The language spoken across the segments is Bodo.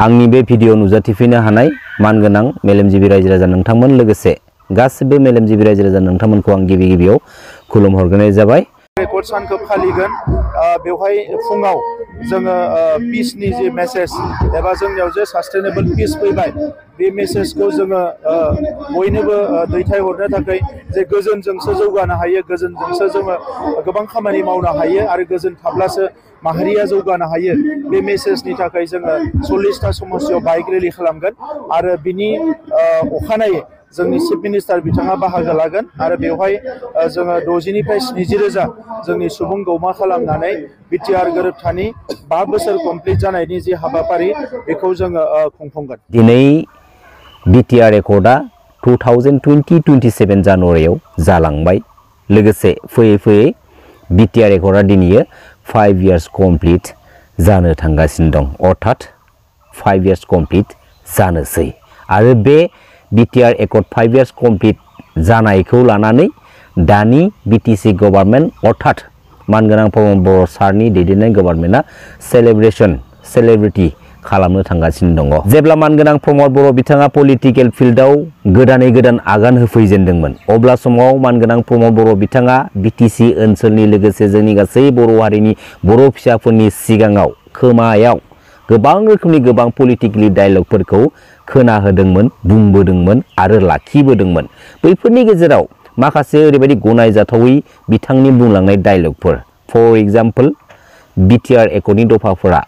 आंनि बे भिडिअ नुजाथिफैनो हानाय मानगोनां मेलेमजिबि रायजो राजा नोंथांमोन लोगोसे गासिबो मेलेमजिबि रायजो राजा नोंथांमोनखौ आं गिबियाव खुलुमहरग्रोनाय जाबाय। रेकर्ड सानखौ फालिगोन बेवहाय फुङाव जोङो पिसनि जे मेसेज एबा जोंनियाव जे सास्टेनेबल पिस फैबाय बे मेसेजखौ जोङो बयनोबो दैथायहरनो थाखाय जे गोजोनजोंसो जौगानो हायो, गोजोनजोंसो जोङो गोबां खामानि मावनो हायो आरो गोजोन थाब्लासो माहारिया जौगानो हायो। बे मेसेजनि थाखाय जोङो 40टा समस्यायाव बाइक रेलि खालामगोन आरो बिनि अखानायै जोंनि चिफ मिनिस्टार बिथाङा बाहागो लागोन आरो बेवहाय जोङो 60 निफ्राय 70 रोजा जोंनि सुबुं गौमा खालामनानै बिटिआर गोरोबथानि 5 बोसोर कमप्लिट जानायनि जे हाबाफारि बेखौ जोङो खुंफुंगोन। दिनै बिटिआर एकर्डआ 2027 जानुवारियाव जालांबाय। लोगोसे फैयै फैयै बिटिआर एकर्डआ दिनै 5 इयार्स कमप्लिट जानो थांगासिनो दं, अर्थात 5 इयार्स कमप्लिट जानोसै। आरो बे बिटिआर एकर्ड 5 इयार्स कमप्लिट जानायखौ लानानै दानि बिटिसि गभर्नमेन्ट अर्थात मानगोनां प्रमद बर' सारनि दैदेननाय गभर्नमेन्टआ सेलेब्रिटि खालामनो थांगासिनो दङ। जेब्ला मानगोनां प्रमद बर' बिथाङा पलिटिकेल फिल्डआव गोदान आगान होफैजेनदोंमोन अब्ला समाव मानगोनां प्रमद बर' बिथाङा बिटिसि ओनसोलनि लोगोसे जोंनि गासै बर' हारिनि बर' फिसाफोरनि सिगाङाव खोमायाव गोबां रोखोमनि गोबां पलिटिकेलि डायलगफोरखौ खोनाहोदोंमोन, बुंबोदोंमोन आरो लाखिबोदोंमोन। बैफोरनि गेजेराव माखासे ओरैबायदि गनायजाथावै बिथांनि बुंलांनाय डायलगफोर, फर एग्जाम्पल बिटिआर एकर्डनि दफाफोरा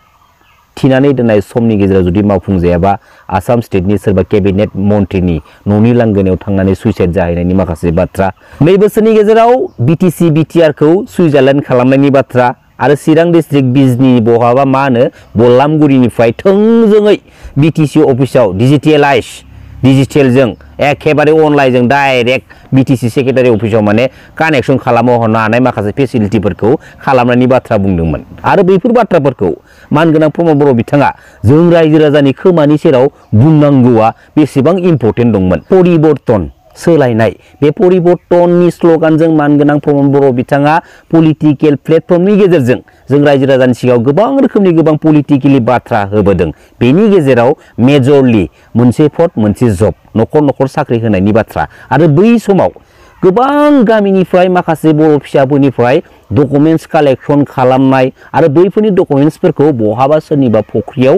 थिनानै दोननाय समनि गेजेराव जुदि मावफुंजायाबा आसाम स्टेटनि सोरबा केबिनेट मन्थ्रिनि न'नि लांगोनायाव थांनानै सुइसाइड जाहैनायनि माखासे बाथ्रा, 2 बोसोरनि गेजेराव बिटिसि बिटिआरखौ सुइजारलेण्ड खालामनायनि बाथ्रा आरो चिरां डिस्ट्रिक्ट बिजनि बहाबा मा होनो बल्लामगुरिनिफ्राय थोंजोङै बिटिसि अफिसाव डिजिटेलजों एखेबारे अनलाइनजों डाइरेक्ट बिटिसि सेक्रेटारि अफिसाव माने कानेक्सन खालामनो हरनो हानाय माखासे फेसिलिटिफोरखौ खालामनायनि बाथ्रा बुंदोंमोन। आरो बैफोर बाथ्राफोरखौ मानगोनां प्रमद बर' बिथाङा जों रायजो राजानि खोमानि सेराव बुंनांगौआ बेसेबां इम्पर्टेन्ट दंमोन। परिबर्तन, सोलायनाय, बे परिबर्तननि स्लगानजों मानगोनां प्रमद बर' बिथाङा पलिटिकेल प्लेटफर्मनि गेजेरजों जों रायजो राजानि सिगाङाव गोबां रोखोमनि गोबां पलिटिकेलि बाथ्रा होबोदों। बेनि गेजेराव मेजरलि मोनसे पद मोनसे जब, न'खर साख्रि होनायनि बाथ्रा आरो बै समाव गोबां गामिनिफ्राय माखासे बर' फिसाफोरनिफ्राय डकुमेन्टस कालेक्सन खालामनाय आरो बैफोरनि डकुमेन्टसफोरखौ बहाबा सोरनिबा फख्रियाव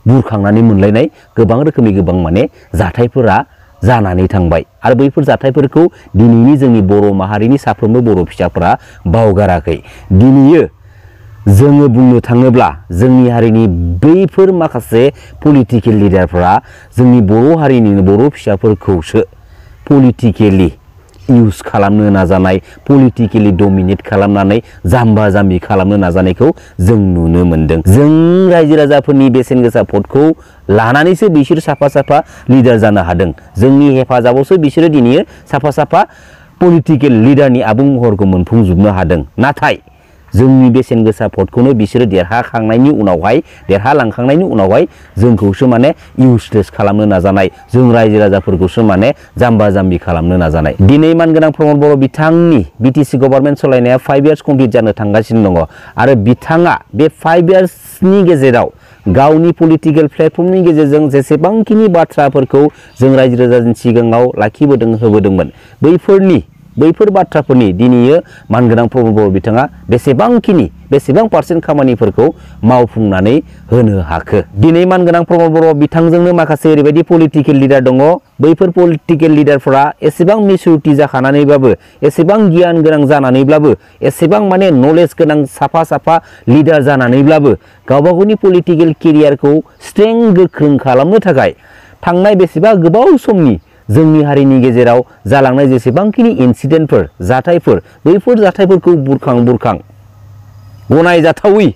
बुरखांनानै मोनलायनाय गोबां रोखोमनि गोबां माने जाथायफोरा जानानै थांबाय आरो बैफोर जाथायफोरखौ दिनैनि जोंनि बर' माहारिनि साफ्रोमबो बर' फिसाफोरा बावगाराखै। दिनै जोङो बुंनो थाङोब्ला जोंनि हारिनि बैफोर माखासे पलिटिकेल लिडारफोरा जोंनि बर' हारिनि बर' फिसाफोरखौसो पलिटिकेलि इउज खालामनो नाजानाय, पलिटिकेलि डमिनेट खालामनानै जाम्बा जाम्बि खालामनो नाजानायखौ जों नुनो मोनदों। जों रायजो राजाफोरनि बेसेन गोसा भटखौ लानानैसो बिसोर साफा लिडार जानो हादों। जोंनि हेफाजाबावसो बिसोरो दिनै साफा पलिटिकेल लिडारनि आबुं महरखौ मोनफुंजोबनो हादों। नाथाय जोंनि बेसेन गोसा भटखौनो बिसोरो देरहालांखांनायनि उनावहाय जोंखौसो माने इउजलेस खालामनो नाजानाय, जों रायजो राजाफोरखौसो माने जाम्बा जाम्बि खालामनो नाजानाय। दिनै मानगोनां प्रमद बर' बिथांनि बिटिसि गभर्नमेन्ट सालायनाया 5 इयार्स कमप्लिट जानो थांगासिनो दङ आरो बिथाङा बे 5 इयार्सनि गेजेराव गावनि पलिटिकेल प्लेटफर्मनि गेजेरजों जेसेबांखिनि बाथ्राफोरखौ जों रायजो राजानि सिगाङाव लाखिबोदों, होबोदोंमोन, बैफोर बाथ्राफोरनि दिनै मानगोनां प्रमद बर' बिथाङा बेसेबां पार्सेन्ट खामानिफोरखौ मावफुंनानै होनो हाखो। दिनै मानगोनां प्रमद बर' बिथांजोंनो माखासे ओरैबायदि पलिटिकेल लिडार दङ, बैफोर पलिटिकेल लिडारफोरा एसेबां मेचुरिटि जाखानानैब्लाबो, एसेबां गियान गोनां जानानैब्लाबो, एसेबां माने नलेज गोनां साफा लिडार जानानैब्लाबो गावबा गावनि पलिटिकेल केरियारखौ स्ट्रें गोख्रों खालामनो थाखाय थांनाय बेसेबा गोबाव समनि जोंनि हारिनि गेजेराव जालांनाय जेसेबांखिनि इन्सिडेन्टफोर, जाथायफोर, बैफोर जाथायफोरखौ बुरखां गनायजाथावै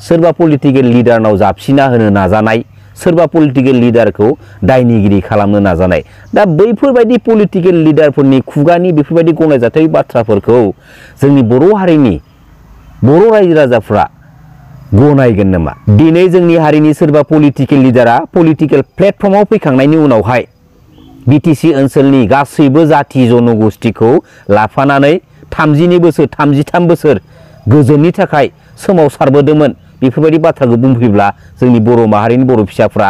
सोरबा पलिटिकेल लिडारनाव जाबसिना होनो नाजानाय, सोरबा पलिटिकेल लिडारखौ दायनिगिरि खालामनो नाजानाय। दा बैफोरबायदि पलिटिकेल लिडारफोरनि खुगानि बेफोरबायदि गनायजाथावै बाथ्राफोरखौ जोंनि बर' हारिनि बर' रायजो राजाफ्रा गनायगोन नामा? दिनै जोंनि हारिनि सोरबा पलिटिकेल लिडारा पलिटिकेल प्लेटफर्माव फैखांनायनि उनावहाय बिटिसि ओनसोलनि गासैबो जाति जनगोष्ठीखौ लाफानानै 33 बोसोर गोजोननि थाखाय सोमावसारबोदोंमोन, बेफोरबायदि बाथ्राखौ बुंफैब्ला जोंनि बर' माहारिनि बर' फिसाफ्रा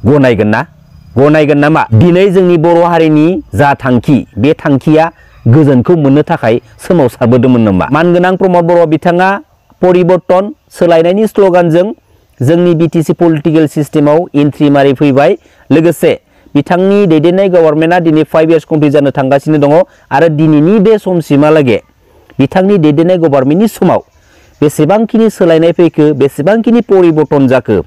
गनायगोन नामा? दिनै जोंनि बर' हारिनि जा थांखि बे थांखिया गोजोनखौ मोननो थाखाय सोमावसारबोदोंमोन नामा? मानगोनां प्रमद बर' बिथाङा परिबर्तन सोलायनायनि स्ल'गानजों जोंनि बिटिसि पलिटिकेल सिस्टेमाव एन्ट्रि मारि फैबाय। लोगोसे बिथांनि दैदेननाय गभर्नमेन्टआ दिनै 5 इयार्स कमप्लिट जानो थांगासिनो दङ आरो दिनैनि बे समसिमहालागै बिथांनि दैदेननाय गभर्नमेन्टनि समाव बेसेबांखिनि सोलायनाय फैखो, बेसेबांखिनि परिबर्तन जाखो,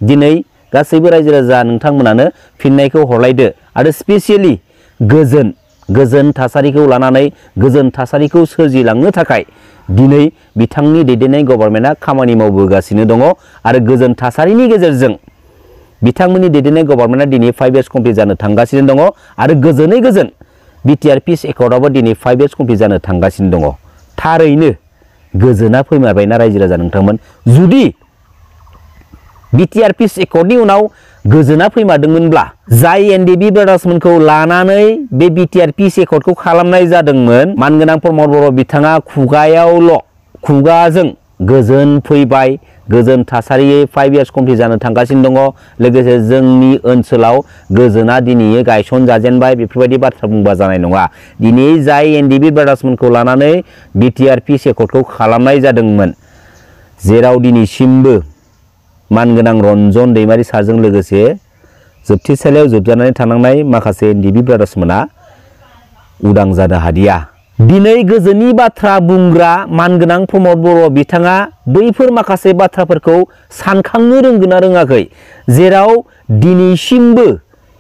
दिनै गासैबो रायजो राजा नोंथांमोनानो फिननायखौ हरलायदो आरो स्पेसियेलि गोजोन थासारिखौ लानानै गोजोन थासारिखौ सोरजिलांनो थाखाय दिनै बिथांनि दैदेननाय गभर्नमेन्टआ खामानि मावबोगासिनो दङ आरो गोजोन थासारिनि गेजेरजों बिथांमोननि दैदेननाय गभर्नमेन्टआ दिनै 5 इयार्स कमप्लिट जानो थांगासिनो दङ आरो गोजोनै गोजोन बिटिआर पिस एकर्डआबो दिनै 5 इयार्स कमप्लिट जानो थांगासिनो दङ। थारैनो गोजोना फैमारबायना रायजो राजा नोंथांमोन? जुदि बिटिआर पिस एकर्डनि उनाव गोजोना फैमारदोंमोनब्ला जाय एनडिबि ब्रादार्समोनखौ लानानै बे बिटिआर पिस एकर्डखौ खालामनाय जादोंमोन, मानगोनां प्रमद बर' बिथाङा खुगाजों गोजोन फैबाय, गोजोन थासारियै 5 इयार्स कमप्लिट जानो थांगासिनो दङ। लोगोसे जोंनि ओनसोलाव गोजोना दिनै गायसन जाजेनबाय, बेफोरबायदि बाथ्रा बुंबा जानाय नङा। दिनै जाय एनडिबि ब्रादार्समोनखौ लानानै बिटिआर पिस एकर्डखौ खालामनाय जादोंमोन, जेराव दिनैसिमबो मानगोनां रन्जन दैमारि सारजों लोगोसे जोबथेसालियाव जोबजानानै थानांनाय माखासे एनडिबि ब्रादार्समोना उदां जानो हादिया। दिनै गोजोननि बाथ्रा बुंग्रा मानगोनां प्रमद बर' बिथाङा बैफोर माखासे बाथ्राफोरखौ सानखांनो रोंगोना रोङाखै, जेराव दिनैसिमबो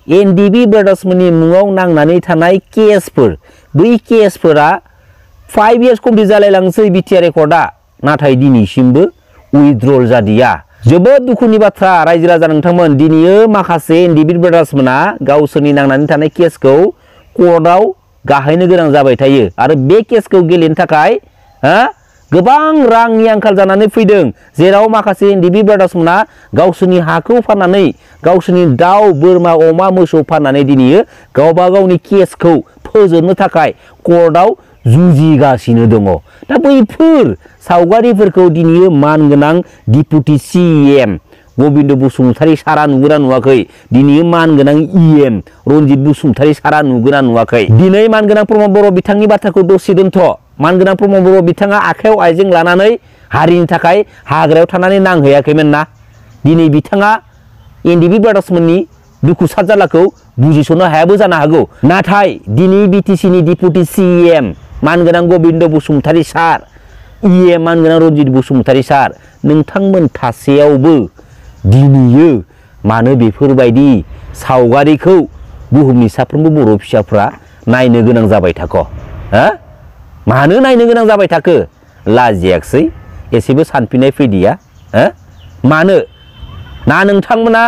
एनडिबि ब्रादार्समोननि मुङाव नांनानै थानाय केसफोर, बै केसफोरा 5 इयार्स कमप्लिट जालायलांसै बिटिआर एकर्डआ, नाथाय दिनैसिमबो उइथड्रल जादिया। जोबोद दुखुनि बाथ्रा रायजो राजा नोंथांमोन, दिनैयो माखासे एनडिबि ब्रादार्समोना गावसोरनि नांनानै थानाय केसखौ कर्टआव गाहायनो गोनां जाबाय थायो आरो बे केसखौ गेलेनो थाखाय गोबां रांनि आंखाल जानानै फैदों, जेराव माखासे एनडिबि ब्रादार्समोना गावसोरनि हाखौ फाननानै, गावसोरनि दाउ बोरमा अमा मोसौ फाननानै दिनैयो गावबा गावनि केसखौ फोजोबनो थाखाय कर्टआव जुजिगासिनो दङ। दा बैफोर सावगारिफोरखौ दिनैयो मानगोनां डिपुटि सिएम गबिन्द बसुमतारी सारा नुगोना नुवाखै? दिनै मानगोनां इएम रनजित बसुमतारी सारा नुगोना नुवाखै? दिनै मानगोनां प्रमद बर' बिथांनि बाथ्राखौ दसे दोनथ'। मानगोनां प्रमद बर' बिथाङा आखायाव आइजें लानानै हारिनि थाखाय हाग्रायाव थानानै नांहैयाखैमोन ना? दिनै बिथाङा एनडिबि ब्रादार्समोननि दुखु सारजालाखौ बुजिस'नो हायाबो जानो हागौ, नाथाय दिनै बिटिसिनि डिपुटि सिएम मानगोनां गबिन्द बसुमतारी सार, इएम मानगोनां रनजित बसुमतारी सार, नोंथांमोन थासेयावबो दिनैयो मानो बेफोरबायदि सावगारिखौ बुहुमनि साफ्रोमबो बर' फिसाफ्रा नायनो गोनां जाबाय थाख'? मानो नायनो गोनां जाबाय थाखो? लाजियाखसै? एसेबो सानफिननाय फैदिया? मानो? ना नोंथांमोना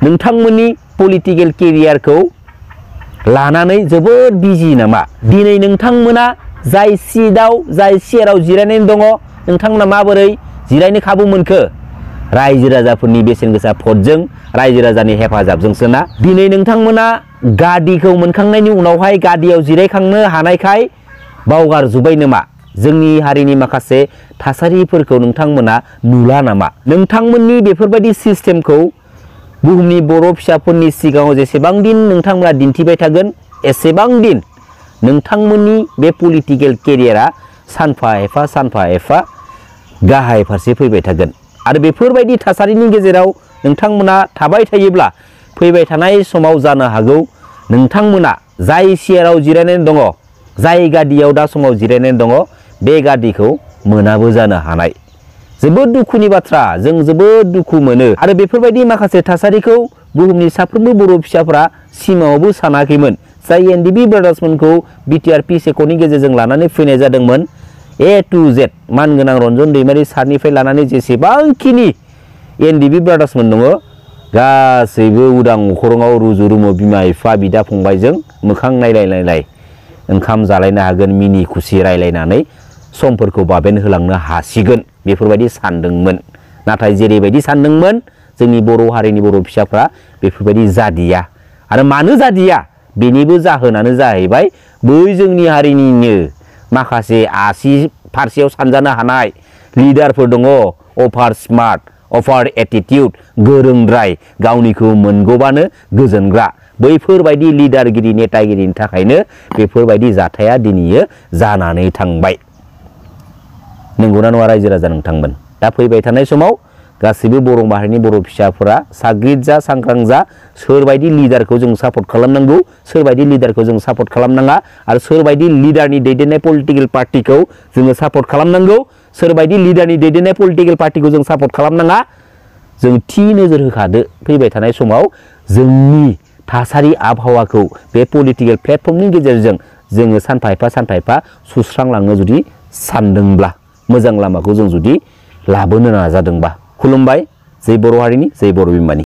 नोंथांमोननि पलिटिकेल केरियारखौ लानानै जोबोद बिजि नामा? दिनै नोंथांमोना जाय सिटआव, जाय चेयाराव जिरायनानै दङ, नोंथांमोना माबोरै जिरायनो खाबु मोनखो? रायजो राजाफोरनि बेसेन गोसा भटजों, रायजो राजानि हेफाजाबजोंसो ना? दिनै नोंथांमोना गादिखौ मोनखांनायनि उनावहाय गादियाव जिरायखांनो हानायखाय बावगारजोब्बाय नामा? जोंनि हारिनि माखासे थासारिफोरखौ नोंथांमोना नुला नामा? नोंथांमोननि बेफोरबायदि सिस्टेमखौ बुहुमनि बर' फिसाफोरनि सिगाङाव जेसेबां दिन नोंथांमोना दिन्थिबाय थागोन, एसेबां दिन नोंथांमोननि बे पलिटिकेल केरियारा सानफा एफा गाहाय फारसे फैबाय थागोन आरो बेफोरबायदि थासारिनि गेजेराव नोंथांमोना थाबाय थायोब्ला फैबाय थानाय समाव जानो हागौ नोंथांमोना जाय चेयाराव जिरायनानै दङ, जाय गादियाव दा समाव जिरायनानै दङ, बे गादिखौ मोनाबो जानो हानाय। जोबोद दुखुनि बाथ्रा, जों जोबोद दुखु मोनो आरो बेफोरबायदि माखासे थासारिखौ बुहुमनि साफ्रोमबो बर' फिसाफोरा सिमाङावबो सानाखैमोन। जाय एनडिबि ब्रादार्समोनखौ बिटिआर पिस एकर्डनि गेजेरजों लानानै फैनाय जादोंमोन, ए टु जेड मानगोनां रन्जन दैमारि सारनिफ्राय लानानै जेसेबांखिनि एनडिबि ब्रादार्समोन दङ, गासैबो उदां अखरङाव रुजु रुमु बिमा बिफा बिदा फंबायजों मोखां नायलाय ओंखाम जालायनो हागोन, मिनि खुसि रायलायनानै समफोरखौ बाबेन होलांनो हासिगोन, बेफोरबायदि सानदोंमोन। नाथाय जेरैबायदि सानदोंमोन जोंनि बर' हारिनि बर' फिसाफ्रा बेफोरबायदि जादिया। आरो मानो जादिया? बेनिबो जाहोनानो जाहैबाय बै जोंनि हारिनिनो माखासे आसि फारसेयाव सानजानो हानाय लिडारफोर दङ, अफार स्मार्ट अफार एटिटिउड गोरोंद्राय गावनिखौ मोनगौबानो गोजोनग्रा बैफोरबायदि लिडारगिरि नेतागिरिनि थाखायनो बेफोरबायदि जाथाया दिनैयो जानानै थांबाय। नंगौना नङा रायजो राजा नोंथांमोन? दा फैबाय थानाय समाव गासैबो बर' माहारिनि बर' फिसाफोरा साग्रिद जा सांग्रां जा सोरबायदि लिडारखौ जों सापर्ट खालामनांगौ सोरबायदि लिडारखौ जों सापर्ट खालामनाङा आरो सोरबायदि लिडारनि दैदेननाय पलिटिकेल पार्टिखौ जोङो सापर्ट खालामनांगौ सोरबायदि लिडारनि दैदेननाय पलिटिकेल पार्टिखौ जों सापर्ट खालामनाङा जों थि नोजोर होखादो फैबाय थानाय समाव जोंनि थासारि आबहावाखौ बे पलिटिकेल प्लेटफर्मनि गेजेरजों जोङो सानफा एफा सुस्रांलांनो जुदि सानदोंब्ला मोजां लामाखौ जों जुदि लाबोनो नाजादोंबा खुलुमबाय जै बर' हारिनि जै बर' बिमानि।